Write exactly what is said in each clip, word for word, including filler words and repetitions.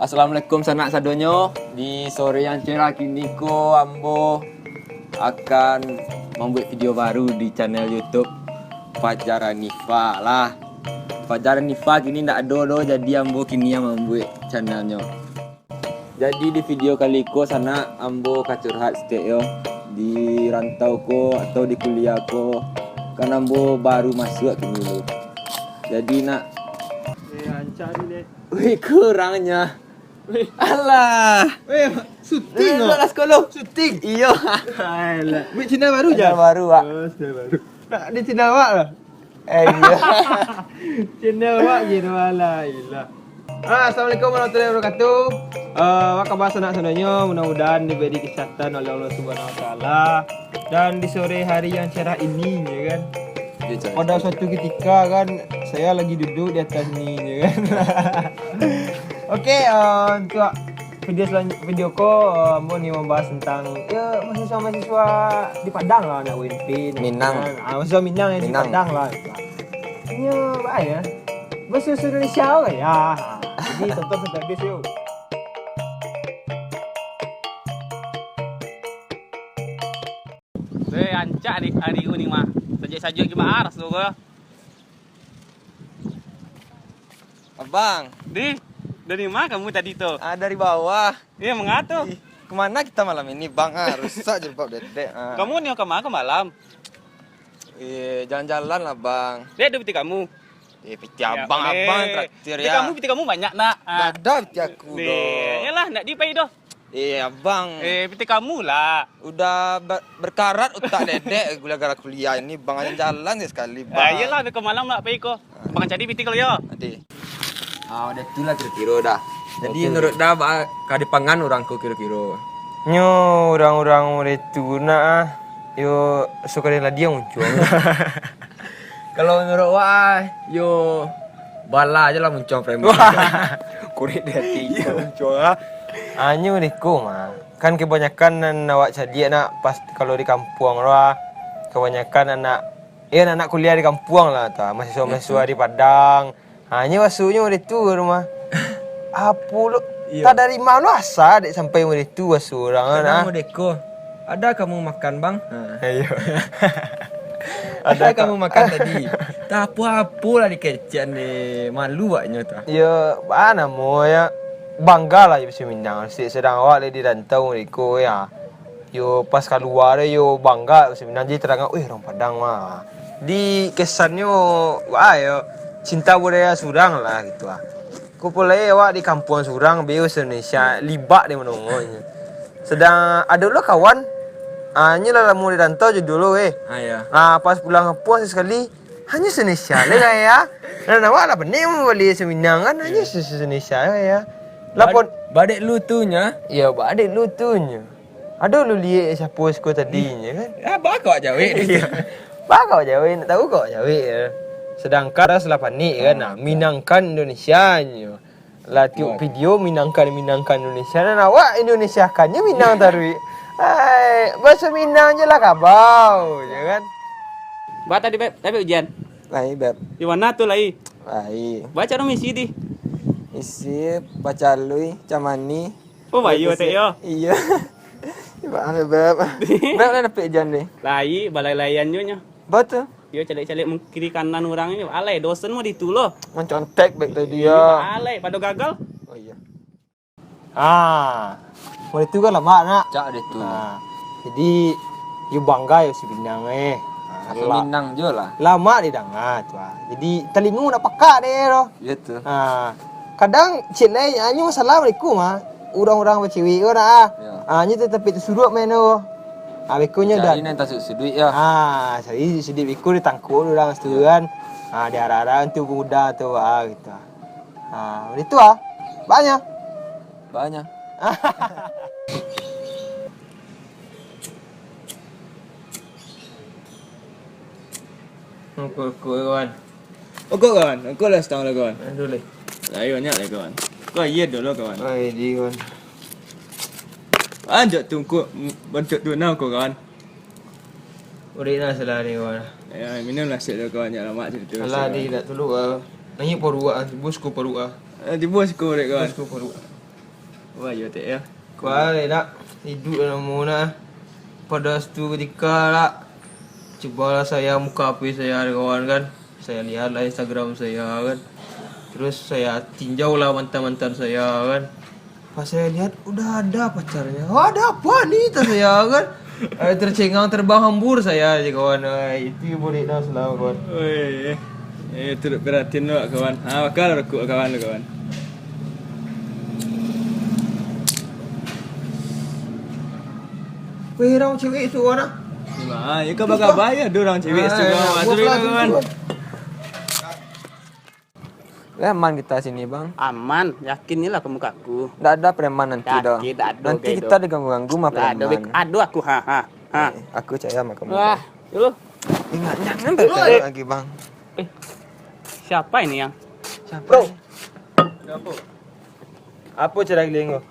Assalamualaikum sanak sadonyo. Di sore yang cerah kini ko ambo akan mambuek video baru di channel YouTube Fajar Hanifa lah. Fajar Hanifa kini ndak ado doh, jadi ambo kini yang mambuek channelnyo. Jadi di video kali ko sanak ambo ka curhat stek yo. Di rantau ko atau di kuliah ko, kan ambo baru masuak kini tu. Jadi nak Eh, rancak ni deh. Wih, kurangnya. Weh. Alah. Weh, syuting Eh, oh. Lah sekolah. Syuting. Iyo. Alah. Buat channel baru je? Channel baru, Wak. Oh, channel baru. Nak di channel awak lah. Eh, iyo. Channel awak gitu, alah, ilah. Ah, Assalamualaikum warahmatullahi wabarakatuh. Eh, apa khabar sanak sadonyo? Mudah-mudahan diberi kesehatan oleh Allah Subhanahu Wa Taala. Dan di sore hari yang cerah ini, ya kan? Pada suatu ketika kan, saya lagi duduk di atas ni, ya kan? Oke, eh, untuk video selanjut, video ko, eh, ambo ni membahas tentang, ya, mahasiswa-mahasiswa di Padang lah, anak U M P, anak Minang. Minang. Ah, mahasiswa Minang yang di Minang. Padang lah. Inyo, apa ya? Bahasa Indonesia kan, ya. Jadi, tonton sampai habis, yuk. Weh, rancak ni hari ko ni mah. Sajuak-sajuak jo baras tu ko. Abang. Di, dari ma kamu tadi tu? Ah, dari bawah. Iyo, manga tu? Ih, kemana kita malam ini, Bang? Ah, rusak jilbab dedek. Ah. Kamu nio kama ka malam? Eh, jalan-jalan lah, Bang. Dek, duit piti kamu. Eh, piti abang-abang traktir ya. Piti kamu, piti kamu banyak, nak? Ah. Ndak ado piti aku doh. Iyolah, ndak dipai doh. Eh, abang. Eh, piti kamu lah. Udah ber-, berkarat utak dedek gara-gara kuliah ini, Bang. Jalan-jalan sekali, Bang. Ah, iyolah, besok malam nak pai ko. Bang cari piti kalau yo. Nanti. Ah, udah itulah kiro-kiro dah. Jadi, menurut dah, ba-, ka dipangan urang ko kiro-kiro? Nyo, urang-urang model tu nak ah. Yo, suka dia ladiang muncuang. Kalau menurut wak, yo, bala aja lah muncuang preman. Wah, kurik di hati. Iyo, muncuang ah. Anyo deko mah. Kan kebanyakan nan awak caliak nak pas kalau di kampuang tu ah. Kebanyakan anak, eh, anak kuliah di kampuang lah tu ah. Mahasiswa-mahasiswa di Padang. Ha, nyo masuknyo dari tu rumah. Apo lo? Iyo. Tak dari ma lo asa dek sampai dari tu masuk urang kan, Kadang ah. Modeko. Ada kamu makan, Bang? Ha. Iyo. Ada kamu makan tadi? Tak apo-apo lah dikecekan deh. Malu awaknyo tu. Iyo, ba namo ya? Bangga lah jo Minang. Sik sedang awak lagi di rantau modeko ya. Yo, pas kalua tu, yo bangga, sabananyo tadanga, "Wih, urang Padang mah." Di kesannyo, wah, yo, cinta budaya surang lah, gitu ah. Ko pulai awak di kampuang surang, beo se-Indonesia, libak di mano-manonyo. Sedang ado lo kawan, ah, inyo lah lamo di rantau jo dulu, eh. Ah, iyo. Ah, pas pulang kampuang sakali, hanyo se-Indonesia le gaya. Dan awak lah pening bali se-Minang kan, hanyo se-, se-, se-Indonesia gaya. Lapor. Ba-, badek lu tu nyo? Iyo, badek lu tu nyo. Ado lu liek siapo siko tadi nyo kan? Ah, ba kok jawek di tu? Iyo. Ba kok jawek, nak tahu kok jawek yo. Sedangkan ras lah panik kan, nah, minangkan Indonesia nyo. Lah tiok video minangkan, minangkan Indonesia, nan awak Indonesiakan nyo Minang taruih. Ai, baso Minang je lah kabau, yo kan? Ba tadi, Beb, tapi ujian? Lai, Beb. Di mano tu lai? Lai. Ba caro misi di? Isi, bacalui, camani. Oh, bayu atek yo. Iyo. Maaf yo, Beb. Beb, lah dapek jan deh. Lai, balai-laian jo nyo. Batua. Yo, caliak-caliak mangkiri kanan urang ni. Alai, dosen mah di tu lo. Mancontek bek tadi yo. Alai, pado gagal. Oh, iyo. Ah, mulai tu kan lamak, nak. Cak deh tu. Ah, jadi, yo bangga yo se-Minang, eh. Ah, se-Minang jo lah. Lamak didanga tu, ah. Jadi, talingo nak pakak deh tu. Iyo tu. Ah, kadang cek lai, anyo salam alaikum, ah. Urang-urang bacewek ko nak, ah. Yo. Ah, anyo tu tapi tasuruak main tu. Ah, bekonyo dah. Cari nan tasuduik yo. Ah, cari suduik beko ditangkok urang situ kan. Ah, diarak-arak tu pemuda tu, ah, gitu. Ah, itu ah. Banyak. Banyak. Rokok-rokok, kawan. Rokok, kawan. Rokok lah setangah lah, kawan. Aduh, leh. Lai banyak lah, kawan. Kau iya dulu, kawan. Oh, iya, kawan. Anjak tu, kau bantuk tu, nah, kau, kawan. Urik nah, salah ni, kawan. Ya, minum lah, sik dulu, kawan. Jangan lama cerita. Salah, kawan. Di, nak tolok, ah. Nangik paruak, ah. Bos ko paruak, ah. Eh, di bos ko, urik, kawan. Bos ko paruak. Bayo tek yo. Kualah nak iduik namo nak. Pada satu ketika lah, cubalah saya muka H P saya, kawan kan. Saya lihatlah Instagram saya kan. Terus saya tinjaulah mantan-mantan saya kan. Pas saya lihat, udah ada pacarnya. "Oh, ada apa ni?" kata saya kan. Eh, tercengang, terbang hambur saya aja, kawan. Ai, itu bulik dah selama, kawan. Oi, eh, eh, turut perhatian lo, kawan. Ha, bakal rokok, kawan, kawan. Weh, orang cewek tu, kawan, ah. Nah, ya, kau bakal bayar, ada orang cewek tu, kawan. Aduh, kawan. Lah, aman kita sini, Bang. Aman, yakin ni lah kamu ke aku. Ndak ada preman nanti doh. Yakin, ndak ada. Nanti kita diganggu-ganggu mah preman. Ndak ada, Bek. Aduh, aku, ha, ha, ha. Eh, aku percaya sama kamu, Bang. Wah, dulu. Ingat, jangan bertanya lagi, Bang. Eh, siapa ini yang? Siapa? Bro. Apa? Apa cara giling kau?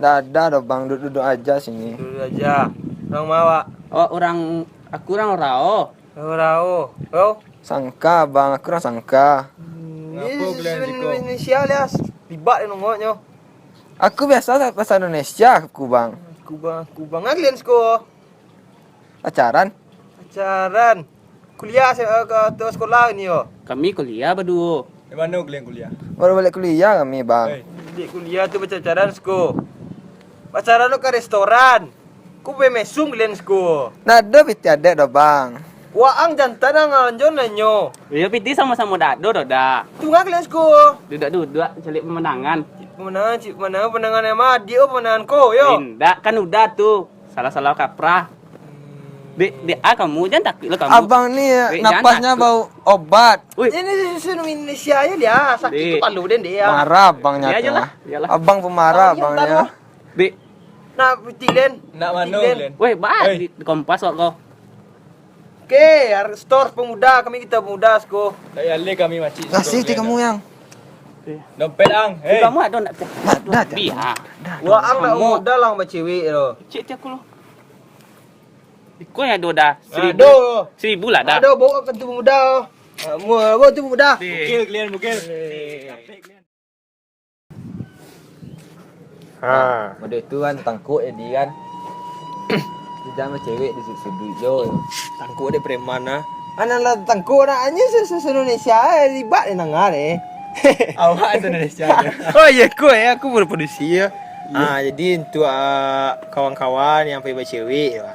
Ndak ada doh, Bang. Duduk-duduk aja sini. Duduk aja. Orang ma wak? Oh, orang, aku orang Rao. Rao. Rao. Sangka, Bang. Aku orang Sangka. Hmm, Ngapa ini kalian susun siko? Indonesia, alias. Libak dia nongoknyo. Aku biasa bahasa Indonesia, aku, Bang. Aku, Bang. Aku, Bang. Ngalian siko. Pacaran? Pacaran. Kuliah se-, eh, ka, atau sekolah ni yo? Kami kuliah baduo. Di mana kalian kuliah? Baru balik kuliah kami, Bang. Hei. Balik kuliah tu pacaran siko. Pacaran tu ka restoran. Ku bemesum kalian siko. Ndak ado piti adaik doh, Bang. Waang jantan ang anjo nanyo. Iyo, piti samo-samo dak ado doh, dak. Tungah kalian siko. Duduak-duduak, caliak pemandangan. Pemandangan, cik, pemandangan, pemandangan yang ma, adik, oh, pemandangan ko, yo. Indak, kan udah tu. Salah-salah kaprah. Dek, dek, ah, kamu, jangan takut lah kamu. Abang ni, dek, jangan napasnya takut. Bau obat. Wih. Ini susun Indonesia aja dia, sakit Dek. Kepala dia, dia. Marah abangnya Dia tu, aja lah, ah. Iyalah. Abang pemarah Oh, iya, abangnya. Taruh. Dek. Nak piti, Len? Nak mano, Len? Weh, bah, Hei. Di, di kompas kok kau. Oke, har-, store pemuda, kami kita pemuda, siko. Tak yale kami macik Kasih siko, ti Len. Kamu yang. Dompet, ang. Hei. Kamu ada nak? Ada, ada. Biar. Ada, ada. Waang nak Kamu. Modal ang bacewek tu. Cek ti aku lo. Iko yang ada dah. Seribu. Aduh. Seribu lah dah. Aduh, bawa ke tu pemuda. Ah, mua, bawa tu pemuda. Bukil kalian, bukil. Ha. Model tu kan, tangkuk jadi kan. Jangan cewek di sudut-sudut jo. Tangkuk dek preman ah. Anak lah tangkuk nak anyo se-, se-, se-, Indonesia, eh, ribak ni nangah ni. Awak tu Indonesia je. Oh, iya, aku, eh, aku baru produksi ya. Ah, jadi untuk, ah, kawan-kawan yang pai bacewek, ah,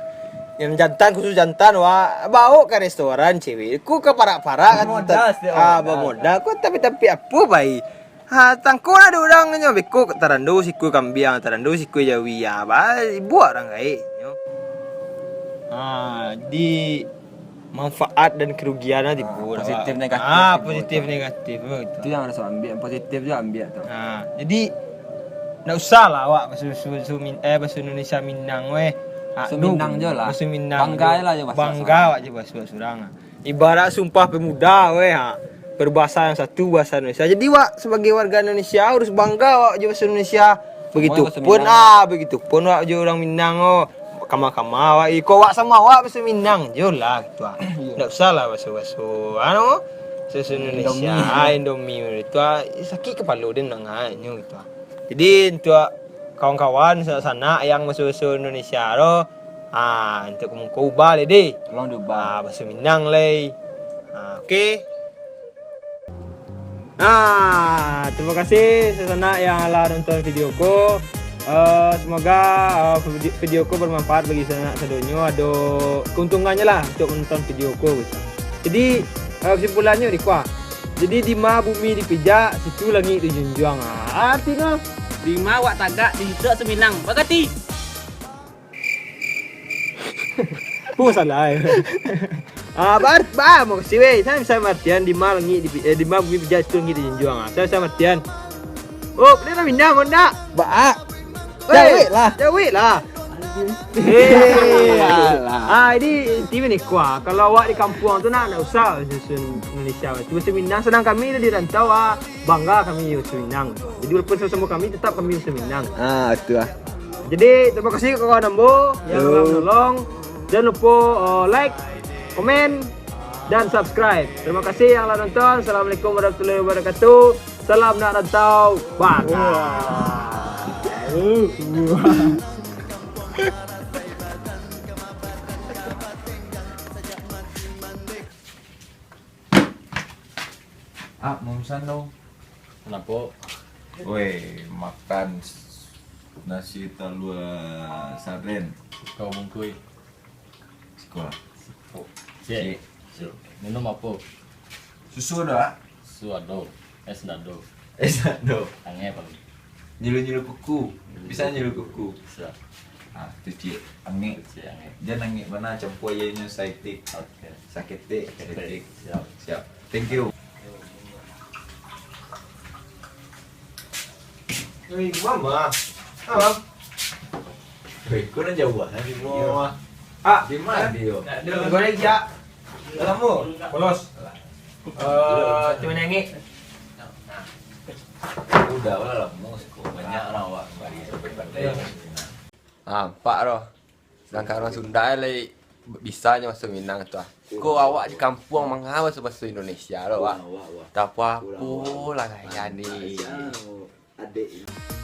yang jantan, khusus jantan, wak, bawa ke restoran cewek. Ku ke parak-parak kan, Bermodal tetap, setiap ah, orang. Bermodal. Ku tapi-tapi apa baik? Ha, tangkok lah dek urang nyo, beko tarando sikua kambiang, tarando sikua jawi, ya, ba, buek urang gaek nyo. Ha, di manfaat dan kerugian lah tibo. Ah, positif negatif. Ah, tibo positif tu. Negatif, betul. Itu yang harus ambil, yang positif tu ambil tu. Ha, jadi, ndak usah lah awak baso, baso, baso Min-, eh, baso Indonesia Minang, weh. Ha, Baso Minang jo lah. Baso Minang jo. Bangga lah jo baso Bangga awak jo baso surang. Ibarat Sumpah Pemuda, weh, ha. Peribahasa yang satu, bahasa Indonesia. Jadi, wak sebagai warga Indonesia harus bangga wak jo bahasa Indonesia. Begitu pun, ah, begitu pun wak jo urang Minang, oh. Kama-kama wak, iko wak samo wak bahasa Minang jo lah, gitu, ah. Iya. Ndak usah lah baso-baso, anu, bahasa Indonesia, Indomie. Ah, Indomie, itu, ah, sakik kepala den dangannyo, gitu, ah. Jadi, untuk kawan-kawan, sanak-sanak yang baso-baso Indonesia tu, ah, untuk muko ubah lai deh. Tolong diubah. Ah, baso Minang lai. Ah, oke. Nah, terima kasih sanak-sanak yang lah nonton video ko. Eh, semoga, eh, vide-, video ko bermanfaat bagi sanak sadonyo, ado keuntungannyo lah untuk menonton video ko. Jadi, eh, kesimpulannyo di kuah. Jadi, di ma bumi dipijak, situ langik dijunjuang. Ah, artinyo? Di ma awak tagak, di situ Suminang. Bakati. Apa masalah, eh? Ah, bar-, ba, makasih, weh. Saya bisa artian di ma langik di, eh, di ma bumi pijak, situ langik dijunjuang. Ah, saya bisa artian. Oh, boleh lah pindah, mau ndak? Ba. Weh, jawek lah. Jawek lah. Eh, alah. Ah, jadi inti ni kuah. Kalau awak di kampuang tu nak, nak usah susun Indonesia. Cuma Minang, sedang kami di rantau, ah, bangga kami Suminang. Jadi walaupun sama-sama kami, tetap kami Suminang. Ah, itu lah. Jadi terima kasih kawan ambo yang telah menolong. Jangan lupa, uh, like, komen, dan subscribe. Terima kasih yang telah nonton. Assalamualaikum warahmatullahi wabarakatuh. Salam nak rantau. Bangga. Wah. Ah, mau pesan dong. Kenapo? Woi, makan nasi talua saren. Kau bungkui. Siko. Siko. Cik. Cik. Minum apo? Susu ado, ah? Susu ado. Es ndak ado. Es ndak ado. Angek, Bang. Nyilu-nyilu kuku. Bisa nyilu kuku. Bisa. Ah, tu cik. Angek. Cik, angek. Jan angek bana, campua aia nyo saketek. Oke. Saketek, saketek. Siap. Siap. Thank you. Woi, mama. Ah, Mam. Woi, kau dah jauh ah, di rumah. Ah, di mana dia? Dah lamo. Polos. Eh, tu nengik. Udah lah, lamo siko. Banyak urang awak kamari sampai pandai. Nampak doh. Sedangkan urang Sunda lai bisa nyo baso Minang tu ah. Ko awak di kampuang manga baso, baso Indonesia doh, wak. Wah, wah, wah. Tak apo-apo lah gaya ni. Adek.